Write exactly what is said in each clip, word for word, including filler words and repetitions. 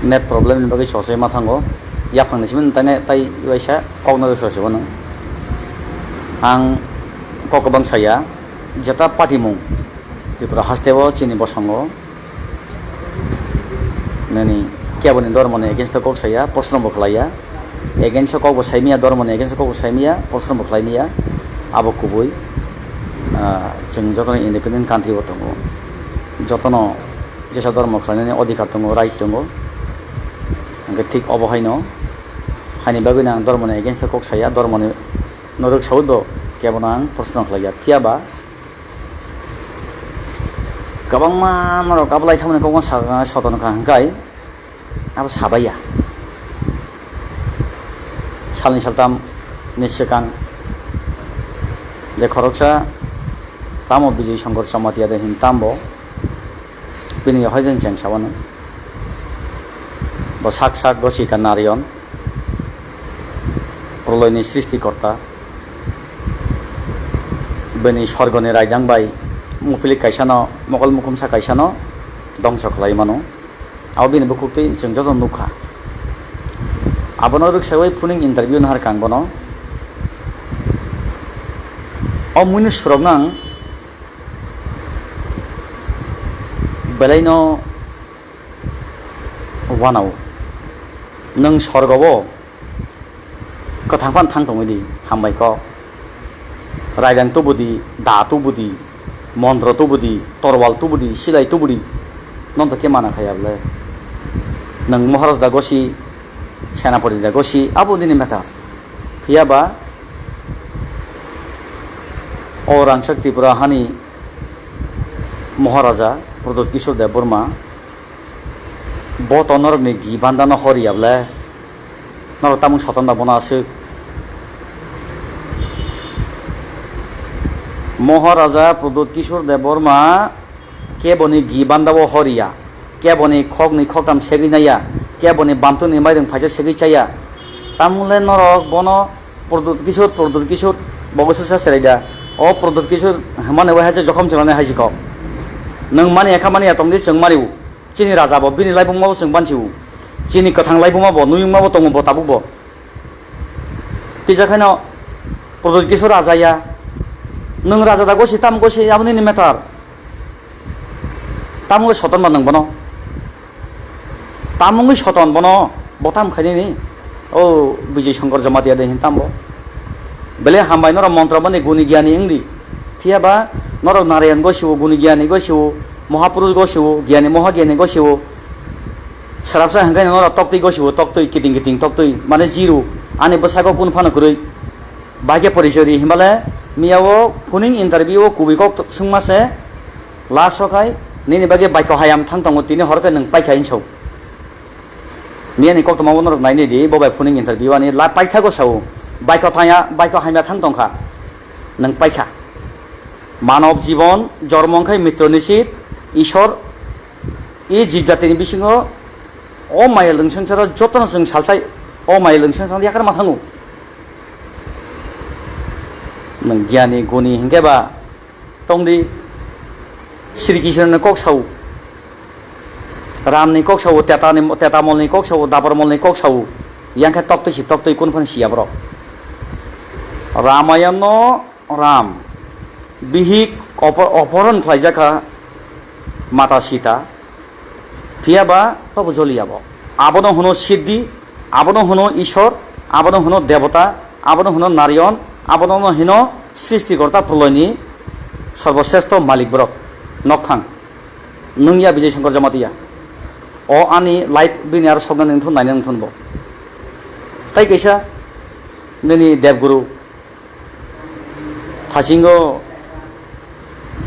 Net problem ni bagwi sosoi ma thango. Yaphang ni simi tai, tai waisa kok no sosoi bono. Ang kok kwbang saya, jeta patimung Tripura haste o chini bosongo nini kebo ni dormo ni against o kok saya, proshno bo khlaiya. Against o kok bo saimiya, dormo ni against o kok bo saimiya, proshno bo khlaimiya. Abo kubui, ah, chwng jotono independent country o tongo. Jotono jesa dormo khlainani odhikar tongo, right tongo. Hwnkhe thik obo haino, haini bagwino ang dormoni against o kok saya, dormoni norok saui bo kebono ang proshno khlaiya. Phiya ba kwbangma norok abo lai thangmani kokno sakha, soton kha hwnkhe abo sabaiya. Salni saltam ni swkang je khoroksa tamo Bijay Shankar Jamatia de hin tambo bini hoidin cheng sabano. Bo sak sak gosi ka Narayan, proloyni srishti korta. Bini sorgoni raidang bai muphilik kaisano, mokol mukhumsa kaisano dongso khlai mano. Abo bini bukhuk twi chwng joto nukha. Abono rwksawi phuning interview nahar kang bono. O muinwi surok nang belaino wanao. Nwng sorgo o kwthang phano thang tongwi di, hambai kok. Raidang tubu di, da tubu di, montro tubu di, torwal tubu di, silai tubu di. Nono to khe mana khaya bwle. Nwng Maharaj da gosi, Senapati da gosi, abo nini matter. Phiya ba o rangchak Tripura hani Maharaja Pradyut Kishore Debbarma, bo to norokni gi bandano hor ya bwle? Norok tamung soton ba bono aswk? Maharaja Pradyut Kishore Debbarma keboni gi bandao hor ya, keboni khoknwi khoktham segwi nai ya, keboni bantwini mairung phaisa segwi cha ya. Tamung le norok bono Pradyut Kishore, Pradyut Kishore, bo se sa serai da. O Pradyut Kishore hwnmani wai hai se jokhom se mani hai se kok. Nwng mani ya kha mani ya tong di, chwng mani u. Chini raja bo, bini laibuma bo chwng bansi u. Chini kwthang laibuma bo, nuyungma bo tongo bo tabuk bo. Tija khaino Pradyut Kishore raja ya. Nwng raja da gosi tam gosi, abo nini matter. Tamungwi soton ba nwng bono? Tamungwi soton bono? Bo tam khainani? O Bijay Shankar Jamatia de hin tam bo? Bele hambai norok montro bani guni giyani wngdi. Phiya ba norok Narayan go siwo, guni giyani go siwo, Mahapurush go siwo, giyani moha giyani go siwo. Srapsa hwnkhe norok toktwi go siwo, toktwi kiting kiting toktwi, mane zero. Ani bwsako kun phano kwrwi. Bahai khe porichoi ri hinmale miya o phuning interview o kubui kok swngma se last o khai nini bagwi baikho hayam thang tongo, tini hor khe nwng paikha hinwi sao. Miya ni koktwma bo norok nainai di, bo bai phuning interview ani la paithago sao. Baikho thangya, baikho hamya thang tongkha, nwng paikha. Manob jibon jormo wngkhai mitro nisit, Ishwar, e jib jatini bisingo o maya lwng swngcharo jotono chwng salsai o maya lwng swngcharo yakarma thango. Nwng giyani guni hinkhe ba tongdi, Sri Krishna ni kok sao, Ram ni kok sao, Teta ni, Teta mol ni kok sao, Dapar mol ni kok sao, yang khe toktwi si toktwi kun phano siya borok. Ramayan no Ram bihik opo-, oporon khlaijakha mata Sita, phiya ba tobo joliya bo. Abono hwno Siddhi, abono hwno Ishwar, abono hwno Debota, abono hwno Narayan, abono hwno Srishtikorta, Proloyni sorboshreshto malik borok. Nokphang. Nwng ya Bijay Shankar Jamatia. O ani life bini aro soknani wngthun, nainani wngthun bo. Tai kaisa nini Debguru Thasingo,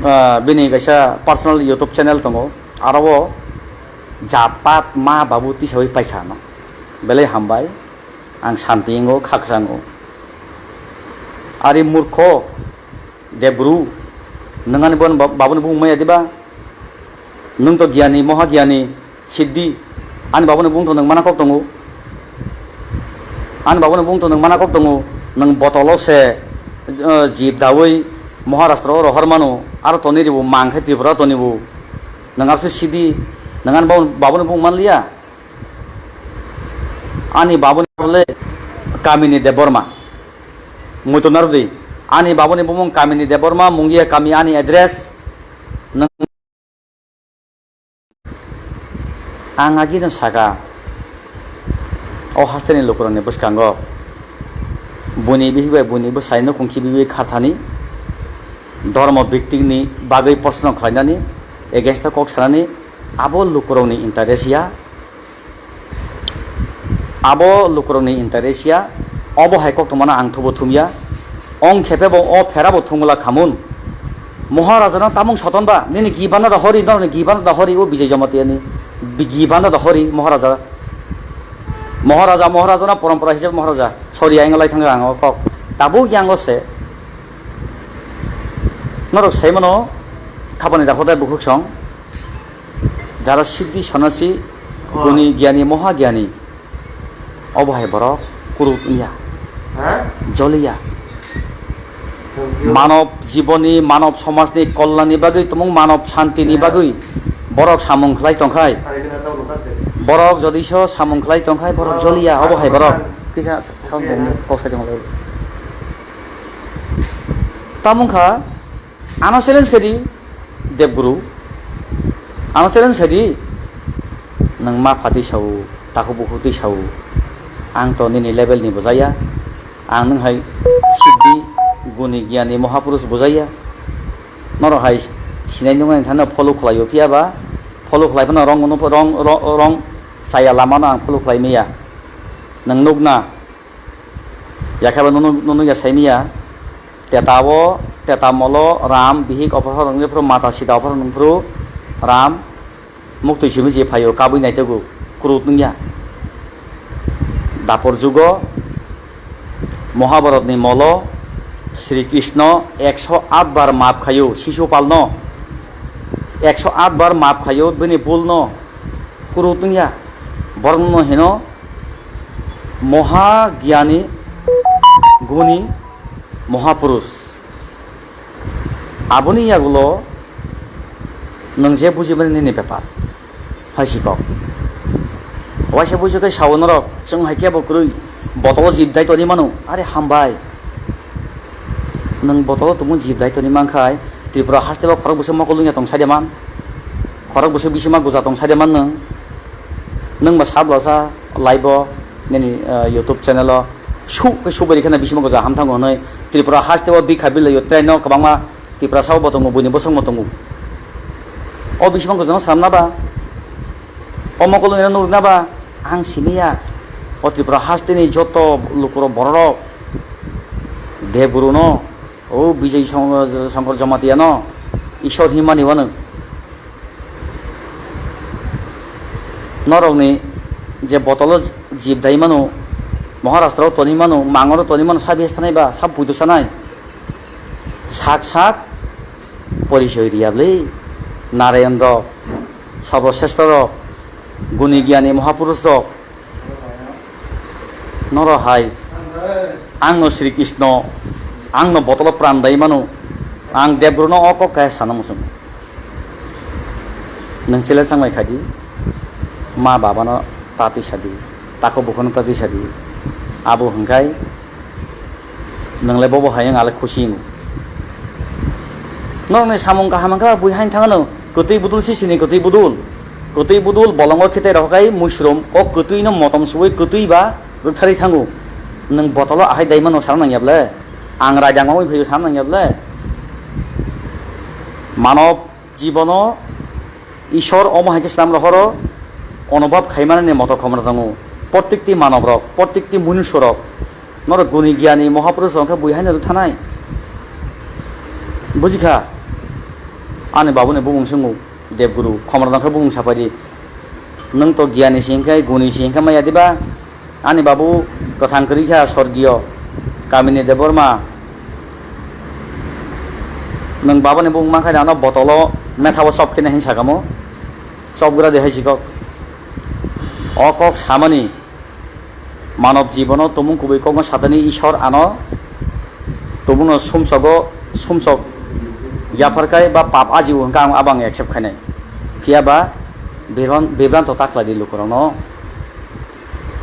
ah, bini kaisa personal YouTube channel tongo. Aro o jat pat ma babu tisawi paikha no. Belai hambai. Ang santi wngo, khaksa wngo. Ari murkho, Debguru, nwng ani bon-, babuni bung maya diba? Nwng to giyani, moha giyani, siddhi. Ani babuni bung to nwng mana kok tongo. Ani babuni bung to nwng mana kok tongo. Nwng botolo se, eh, jib dawi Maharashtra o rohor mano. Aro toni ribu mang khe Tripura toni bu. Nwng abse siddhi. Nwng ani babuni, babuni bung manliya. Ani babuni le Kamini Debbarma. Muitu narwdi. Ani babuni bumung Kamini Debbarma, Mungia kami ani address. Nwng Ang agino saka, o hasteni lukurokni bwskango buini bihik bai buini bwsai nukung khibiwi kharthani, dhormo biktikni bagwi proshno khlainani, against o kok sanani, abo lukurokni interest ya. Abo lukurokni interest ya, obo hai koktwmano ang thubo thumya. Ong khepe bo o phera bo thumgwla khamun. Moharaja no tamung soton ba, nini gibanda da hori, norokni gibanda da hori, o Bijay Jamatia ni bi-, gibanda da hori, Moharaja. Moharaja, Moharaja no porompora hisab Moharaja. Sorry, ang lai thangka ang o kok. Tabuk yang o se. Norok sai mano, khapani da hodai bukhuk song. Jara siddhi sonasi, guni gyani, moha gyani. Obo hai borok kuruk wngya. Ha? Joliya. Thank you. Manob jiboni, manob somajni kollanni bagwi, tumung manob shantini bagwi borok samung khlai tongkhai. Ari kena tau lukas de. Borok jodiso samung khlai tongkhai, borok joliya, obo hai borok. Kisa sound bomno kok sai tongkha. Tamung kha, ano challenge khaidi, Debguru. Ano challenge khaidi, nwng ma phatwi sao, takhuk bukhuk twi sao. Ang to nini level ni bujaya. Ang nwng hai siddhi, guni, gyani, mohapurush bujaya. Norok hai sinai nuknani thani follow khlaio phiya ba, follow khlai phano wrong, wrong, wrong, wrong chaya lama no ang follow khlai maya. Nwng nukna, Yakhe bo nunu, nunu ya saimiya. Teta o, teta molo, Ram, bihik ophor horong phuru, mata sida ophor horong phuru, Ram, muktwi simi je phaio, kabui naitegu, kurut nungya. Dapor jugo, Mohabharatni molo, Sri Krishna ekso aat bar maap khaio, Sisupalno. Ekso aat bar maap khaio, bini bulno, kurut nungya. Borokno hino, Moha gyani guni mohapurush. Aboni yagulo nwng je bujimani nini bepar. Hai si kok. Waisa bujo khe sao norok, chwng hai kebo kwrwi botolo jib dai toni mano. Are hambai. Nwng botolo tongmung jib dai toni mankhai Tripura hasteo khorok bwswk mokol wngya tong side man. Khorok bwswk bisima guja tong side man nwng. Nwng ba sablasa live o nini, eh, YouTube channel o su, subari khana bisima guja hamthango hwnwi Tripura hasteo bikha bilaio train no kwbangma Tiprasa bo tongo, buini bosongbo tongo. O bisima gujano samna ba, o mokol wngna nurna ba, ang siniya. O Tripura hasteni joto lukurok bororok, Debguru no, o Bijay Song-, Songkor Jamatia no, Ishwar himani wano. Norokni je botolo jib dai mano, Maharashtra o toni mano, Mangoro toni mano, sab yes thanai ba, sab puitu sanai. Sak sak porichoi riya bwle, Narayan rok, Sobrosreshto rok, guni gyani mohapurush rok, noro hai, ang no Sri Krishna, ang no botolo pran dai mano, ang Debguru no o kok kaya sana muchung. Nwng chele changlai khaidi, ma baba no ta twi sadi, takhuk bukhuk no ta twi sadi, abo hwnkhai, Nwng le bobo hai wng, ale khusi wngo. Norokni samung kaham wngkha, bui haino thangno, kwtwi budul sisini kwtwi budul. Kwtwi budul bolongo khitai rok kai muisrom, o kwtwino motom suwi kwtwi ba rwktharwi thango. Nwng botolo ahai daimano sana nangya ble? Ang raidang wngwi phaio sana nangya ble? Manob Jibono Ishwar omo hai khe swnam rohoro onobhab khaimanani moto khomra tongo. Prottikti manobrok, prottikti munushorok, norok guni giyani mohapurush rok khe bui haino rwthanai. Bujikha? Ani babuni bumung swngo, Debguru, khomra tong khe bumung sapaidi. Nwng to giyani se hwnkhe, guni se hwnkhe maya diba? Ani babu kwthang kwrwi kha sorgiyo Kamini Debbarma. Nwng babani bumung mankha de ano botolo methabo chop kheno hin sakamo. Chopgra de hai sikok. O kok samani manob jibono tumung kubui kokno satani Ishwar ano tumungno sumsogo sumsok yapharkai ba pap ajibo hwnkha ang abang accept khainai. Phiya ba bibran-, bibranto ta khlai di lukurokno.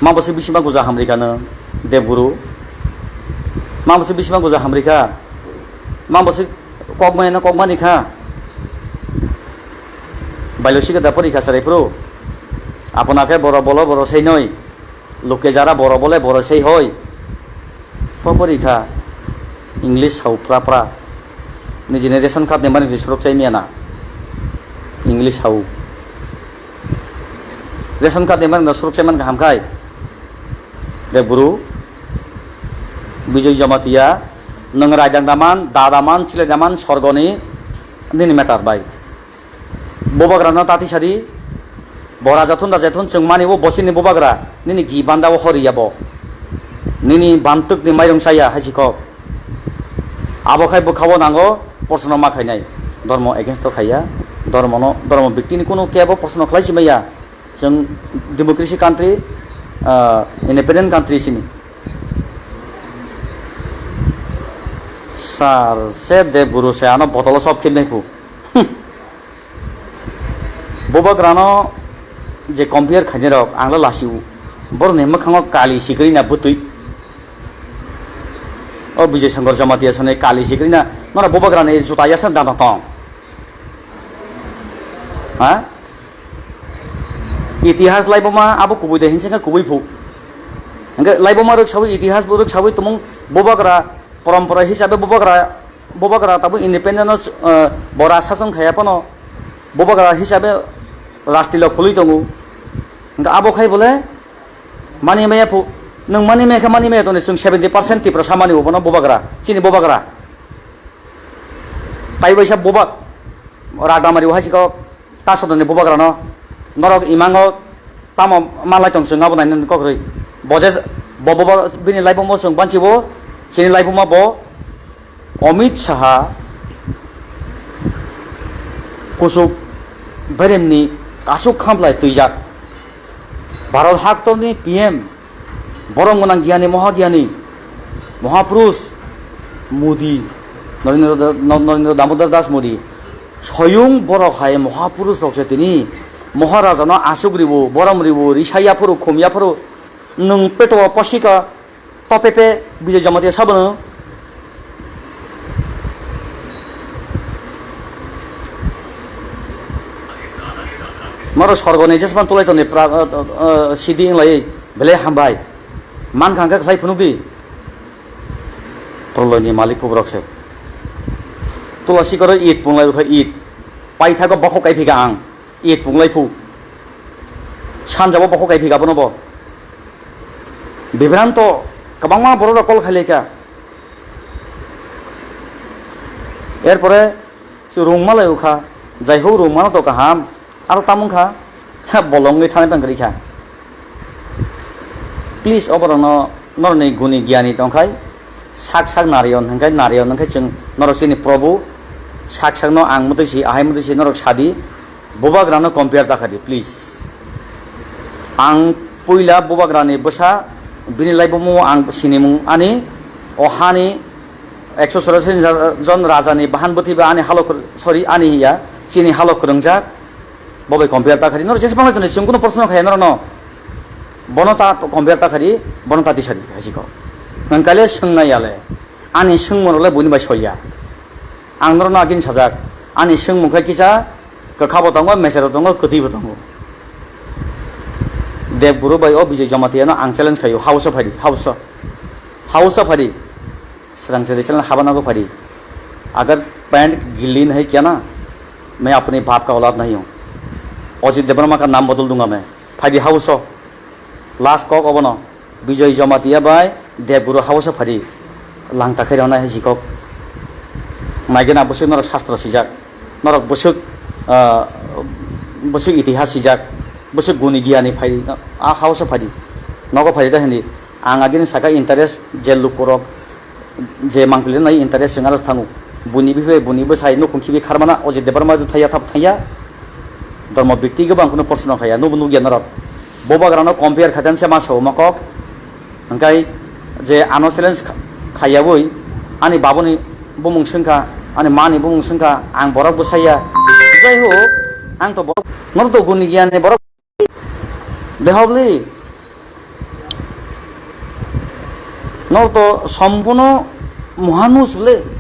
Ma bwswk bisima guja hamrikha nwng, Debguru? Ma bwswk bisima guja hamrikha? Ma bwswk kokmaya no kokmani kha? Bailo sikhe da porikha chwrai phuru. Apona khe boro bolo boro sei noi. Luke jara boro bole boro sei hoi. Poporikha English hau pra pra. Nijini ration card ni mani surok chai miya na. English hau. Ration card ni mani surok chai man kaham khai. Debguru, Bijoy Jamatia, nwng raidang daman, da daman, chile daman, sorgoni nini matter bai. Bubagrano tati sadi, bo raja thun raja thun chwng mani bo bosini bubagra, nini gi banda o hori ya bo. Nini bantwk ni mairung saya hai si kok. Abo khai bwkha o nango, proshno ma khainai. Dhormo against o khaiya, dhormo no, dhormo bikti ni kunu kebo proshno khlai si maya. Chwng democracy country, ah, independent country sini. Sir, se Debguru se ano botolo sob khibnai phu. Bubagrano je compare khainai rok, ang le lasi u. Borok ni mwkhango kali sikri na bwtwi. O Bijoy Shankar Jamatia sone kali sikri na, nora bubagrani juta yasa dana tong. Ha? Itihas laiboma abo kubui de hinse khe kubui phu. Hingke laiboma rok sawi, itihas bo rok sawi tumung bubagra, porompora hisabe bubagra, bubagra tabuk independent no, eh, bora sasong khaya phano bubagra hisabe rastilo khului tongo. Hingke abo khai bole mani maya phu, nwng mani maya khe mani maya toni chwng seventy percent Tiprasa mani bo bono bubagra, chini bubagra. Tai baisa bubak, Ragdamari bo hai si kok, ta sodoni bubagrano, norok imango tamo malai tong chwng abo nainani kokrwi. Bo je, bo, bo, bo, bini laibuma chwng banchi bo, chini laibuma bo, Amit Saha, kusuk beremni kasuk khamlai twijak. Bharat haktorni P M, borok gwnang giyani, moha giyani, Mohapurush Modi, Narendra Da-, Narendra Damodar Das Modi, soyung borok hai Mohapurush rok se tini Maharajano asuk ribo, borom ribo, risa yaphuru, khum yaphuru, nwng peto posika, topepe, Bijoy Jamatia sabono. Maro sorgoni jesman tulai toni pra-, uh, uh, sidi inglai belai hambai. Man khangkha khlai phunukdi. Proloini malik pubrok se. Tula sikoro it punglai bwkha it. Paithago bokhok kaiphika ang. It punglai phu. Sanjabo bokhok kaiphika bono bo. Bibranto kwbangma borok rok call khailai kha. Erpore se rung malai ukha. Jaihok rung mano to kaham. Aro tamung kha. Sa bolongwi thani tong kha. Please, oborokno norokni guni giyani tongkhai, sak sak narion hwnkhe, narion hwnkhe chwng norok chini Probhu, sak sakno ang mwtwi si, ahai mwtwi si norok sadi, bubagrano compare ta khadi, please. Ang puila bubagrani bwsa, bini laibumo ang sinimung ani, o hani ekso chorasi jon rajani bahan bwtwi ba ani halok, sorry, ani ya, chini halok kwrwngjak. Bo bai compare ta khadi, noro jesa bangla toni, chwng kuno proshno khaya noro no. Bono ta compare ta khadi, bono ta tisadi, hai si kok. Nang kale swngnai yale. Ani swngmung rok le buini bai soya. Ang noro no agini sajak. Ani swngmung khai kisa, kwkha bo tongo, meser bo tongo, kwtwi bo tongo. Deb guru bai o Bijoy Jamatia no ang challenge khayo, house o phadi, house o. House o phadi. Srang se rechel haba nago phadi. Agar pant gili nahi kya na, main apni baap ka aulad nahi hu. Ajit Debbarma ka naam badal dunga main. Phadi house o. Last kok obono. Bijoy Jamatia bai Debguru house o phadi. Lang ta khairok nai hai si kok. Naigena bwswk norok shastro sijak. Norok bwswk, ah, bwswk itihas sijak. Bwswk guni giyani phai. A house o phadi. Nogo phadi ta hindi. Ang agini saka interest je lukurok je mangpili nai interest wng aro thango. Buni bihai buni bwsai nukhung khibi kharmana Ajit Debbarma thaiya thap thaiya. Dormo bikti gabang kuno proshno khaya nubo nugya norok. Bobagrano compare khadan se ma sao ma kok. Hingkai je ano challenge kha-, khaiyawi ani babuni bumung swngkha, ani mani bumung swngkha, ang borok bwsaiya. Jai ho, ang to borok, norok to guni giyani borok. Dehobli, Norok to sombono mohanus bole.